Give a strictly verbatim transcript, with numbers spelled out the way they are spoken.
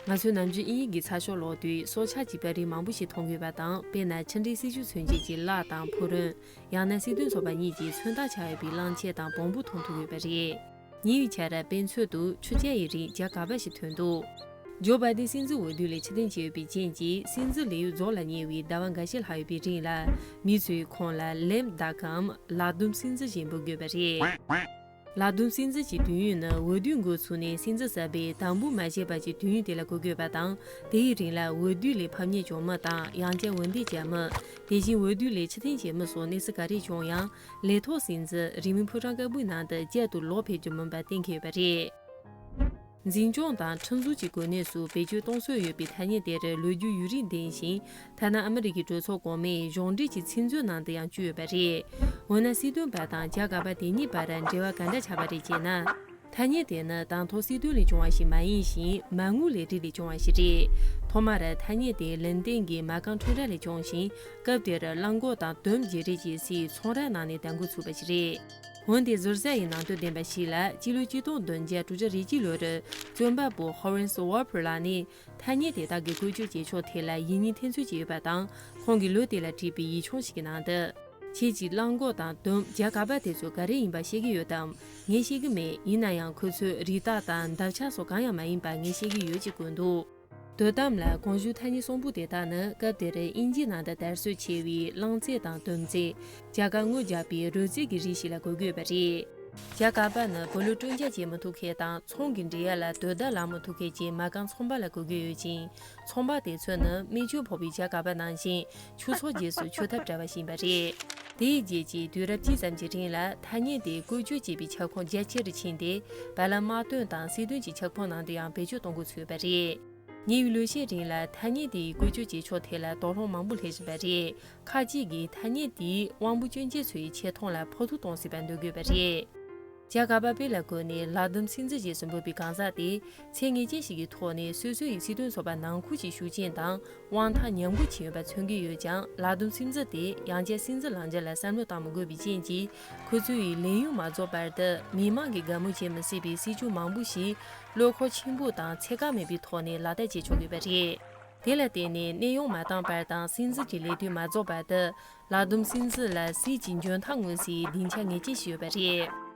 ང་ཚོས་ནམ་རྒྱུན་དབྱིན་ཡིག་གི་ཚགས་ཤོག་ཀློག་དུས་སྲོག་ཆགས་ཀྱི་པར་རིས་མང་པོ་ཞིག་མཐོང་གི་ཡོད་པ་དང་། དཔེར་ན། ཕྱི་འབྲེལ་སྲིད་ཇུས་མཚོན་བྱེད་ཀྱི་གླགས་དང་ཕུག་རོན། ཡང་ན་སྲིད་དོན་ཚོགས་པ་གཉིས་ཀྱིས་མཚོན་རྟགས་ཆགས་ཡོད་པའི་གླང་ཆེན་དང་བོང་བུ་མཐོང་ཐུབ་ཡོད་པ་རེད། ཉེ་བའི་ཆར་དཔེ་མཚོན་དུ་ཆུ་རྐྱལ་ཡི་རིགས་བྱ་ག་པ་ཞིག་ཐོན་འདུག་ཇོ་བྷའི་ཏིན་སྲིད་འཛིན་འོས་བསྡུ་ལས་ཕྱིར་འཐེན་བྱས་ཡོད་པའི་རྐྱེན་གྱིས། སྲིད་འཛིན་ལས་གཡོག་རྫོགས་ལ་ཉེ་བའི་ཟླ་བ་འགའ་ཤས་ལྷག་ཡོད་པའི་རིང་ལ། མི་ཚོས་ཁོང་ལ་ལེམ་ཌག་གམ་ལག་རྡུམ་སྲིད་འཛིན་ཞེས་འབོད་དགོས་པ་རེད། ལག་རྡུམ་སྲིད་འཛིན་གྱི་དུས་ཡུན་ནི། འོས་བསྡུའི་འགོ་ཚུགས་ནས་སྲིད་འཛིན་གསར་པས་དམ་འབུལ་མ་བྱས་བར་གྱི་དུས་ཡུན་དེ་ལ་གོ་དགོས་པ་དང་། དེའི་རིང་ལ་འོས་བསྡུ་ལས་ཕམ་ཉེས་བྱུང་མི་དང་། ཡང་བསྐྱར་འོས་འདེམས་བྱས་མི། དེ་བཞིན་འོས་བསྡུ་ལས་ཕྱིར་འཐེན་བྱས་མི་སོགས་གནས་ཚུལ་ག་རེ་བྱུང་ཡང་། ལས་ཐོག་སྲིད་འཛིན་རིང་མིན་ཕོ་བྲང་དཀར་པོའི་ནང་དུ་བསྐྱར་དུ་ལོག་ཕེབས་རྒྱུ་མིན་པ་གཏན་འཁེལ་ཡོད་པ་རེད། འཛིན་སྐྱོང་དང་ཁྲིམས་བཟོ་གྱི་གོ་གནས་སུ་བེད་སྤྱོད་གཏོང་སྲོལ་ཡོད་པའི་ཐ་སྙད་དེར་ལོ་རྒྱུས་ཡུན་རིང་ལྡན་ཞིང་། ཐ་ན་ཨ་མི་རི་ཀའི་གྲོས་ཚོགས་གོང་མའི་གཞུང་འབྲེལ་གྱི་ཚིག་མཛོད་ནང་དུ་ཡང་བཅུག་ཡོད་པ་རེད། འོ་ན། སྲིད་དོན་པ་དང་བྱ་ག་པ་དེ་གཉིས་བར་འབྲེལ་བ་ག་འདྲ་ཆགས་པ་རེད་ཅེ་ན། ཐ་སྙད་དེ་ནི་དང་ཐོག་སྲིད་དོན་ལས་བྱུང་བ་ཞིག་མ་ཡིན་ཞིང་། མ་དངུལ་ལས་རིགས་ལས་བྱུང་བ་ཞིག་རེད། ཐོག་མར་ཐ་སྙད་དེ་ལན་ཏན་གྱི་མ་རྐང་ཁྲོམ་ར་ལས་བྱུང་ཞིང་། སྐབས་དེར་གླང་མགོ་དང་དོམ་བརྗེ་རེས་བྱེད་སའི་ཚོང་ར་ནང་ནས་ད་འགོ་ཚུགས་པ་ཞིག་རེད། འོན་ཏེ་ཟུར་ཟ་ཡི་ནང་དོན་ལྡན་པ་ཞིག་ལ། སྤྱི་ལོ་གཅིག་སྟོང་བདུན་བརྒྱ་དྲུག་ཅུ་རེ་གཅིག་ལོར་བཙོན་པ་པོ་ཧོ་རན་སི་ཝོལ་ཕར་ལགས་ནས་ཐ་སྙད་དེ་དག་གི་བཀོལ་སྤྱོད་བྱེད་ཕྱོགས་ཐད་ལ་ཡིག་རྙིང་འཐེན་རྩོད་བྱས་ཡོད་པ་དང་། ཁོང་གིས་ལོ་དེ་ལ་བྲིས་པའི་ཡིག་ཆུང་ཞིག་གི་ནང་དུ། ཁྱེད་ཀྱིས་གླང་མགོ་དང་དོམ། བྱ་ག་པ་དེ་ཚོ་ག་རེ་ཡིན་པ་ཤེས་ཀྱི་ཡོད་དམ། ངས་ཤེས་ཀྱི་མེད། ཡིན་ན་ཡང་ཁོ་ཚོའི་རིགས་རྟགས་དང་འདབ་ཆགས་སོགས་གང་ཡང་མ་ཡིན་པ་ངས་ཤེས་ཀྱི་ཡོད་ཅེས་བཀོད་འདུག་དོ་དམ་ལ། གོང་ཞུས་ཐ་སྙད་གསུམ་པོ་དེ་དག་ནི་སྐབས་དེར་དབྱིན་ཇིའི་ནང་དུ་དར་སྲོལ་ཆེ་བའི་གླང་རྫས་དང་དོམ་རྫས། བྱ་དཀར་སྔོ་རྒྱག་པའི་རོལ་རྩེད་ཀྱི་རིགས་ཤིག་ལ་གོ་དགོས་པ་རེད། བྱ་ག་པ་ནི་བུ་ལོན་སྤྲོད་འཇལ་བྱེད་མི་ཐུབ་མཁན་དང་། ཚོང་གི་འབྲེལ་ཡ་ལ་དོ་བདག་ལངས་མི་ཐུབ་མཁན་གྱི་མ་རྐང་ཚོང་པ་ལ་གོ་དགོས་ཡོད་ཅིང་། ཚོང་པ་དེ་ཚོ་ནི་རྨས་སྐྱོན་ཕོག་པའི་བྱ་ག་པ་ནང་བཞིན་ཆོས་ཚོགས་རྗེས་སུ་མཆོད་ཐབས་བྲལ་བ་ཞིག་ཡིན་པ་རེད། དེའི་རྗེས་ཀྱི་དུས་རབས་གཅིག་ཙམ་གྱི་རིང་ལ། ཐ་སྙད་དེ་བཀོལ་སྤྱོད་བྱེད་པའི་ཁྱབ་ཁོངས་རྒྱ་ཆེ་རུ་ཕྱིན་ཏེ། བར་ལམ་དམག་དོན་དང་སྲིད་དོན་གྱི་ཁྱབ་ཁོངས་ནང་དུ་ཡང་བེད་སྤྱོད་གཏོང་འགོ་ཚུགས་པ་རེད། ཉེ་བའི་ལོ་ཤས་རིང་ལ་ཐ་སྙད་དེའི་བཀོལ་སྤྱོད་བྱེད་ཕྱོགས་ཐད་ལ་དོགས་སློང་མང་པོ་སླེབས་བཞིན་པ་རེད། ཁ་ཅིག་གིས་ཐ་སྙད་དེས་དབང་པོ་སྐྱོན་ཅན་ཚོའི་ཆེ་མཐོང་ལ་ཕོག་ཐུག་གཏོང་སྲིད་པར་འདོད་དགོས་པ་རེད། བྱ་ག་པ་པེ་ལ་བཀོད་ནས་ལག་རྡུམ་སྲིད་འཛིན་ཞེས་སུ་འབོད་པའི་གང་ཟག་དེ། ཚད་ངེས་ཅན་ཞིག་གི་ཐོག་ནས་སོ་སོ་ཡི་སྲིད་དོན་ཚོགས་པ་ནང་ཁུལ་གྱི་ཤུགས་རྐྱེན་དང་དབང་ཐང་ཉམས་རྒུད་ཕྱིན་ཡོད་པ་མཚོན་གྱི་ཡོད་ཀྱང་། ལག་རྡུམ་སྲིད་འཛིན་དེ་ཡང་བསྐྱར་སྲིད་འཛིན་ལངས་རྒྱུ་ལ་བསམ་བློ་བཏང་མི་དགོས་པའི་རྐྱེན་གྱིས། ཁོ་ཚོ་ཡི་ལས་ཡུན་མ་རྫོགས་བར་དུ་མི་མང་གིས་དགའ་མོས་བྱེད་མི་སྲིད་པའི་སྲིད་བྱུས་མང་པོ་ཞིག་བློ་ཁོག་ཆེན་པོ་དང་ཚད་བཀག་མེད་པའི་ཐོག་ནས་ལག་བསྟར་བྱེད་ཆོག་གི་ཡོད་པ་རེད། དེ་ལ་བརྟེན་ནས་གནས་དབྱུང་མ་བཏང་བར་དང་སྲིད་འཛིན་གྱི་ལས་དུས་མ་རྫོགས་བར་དུ། ལག་རྡུམ་སྲིད་འཛིན་ལ་སྲིད་ཀྱི་འཇོན་ཐང་མངོན་སའི་སྡིངས་ཆ་ངེས་ཅན་ཞིག་ཡོད་པ་རེད།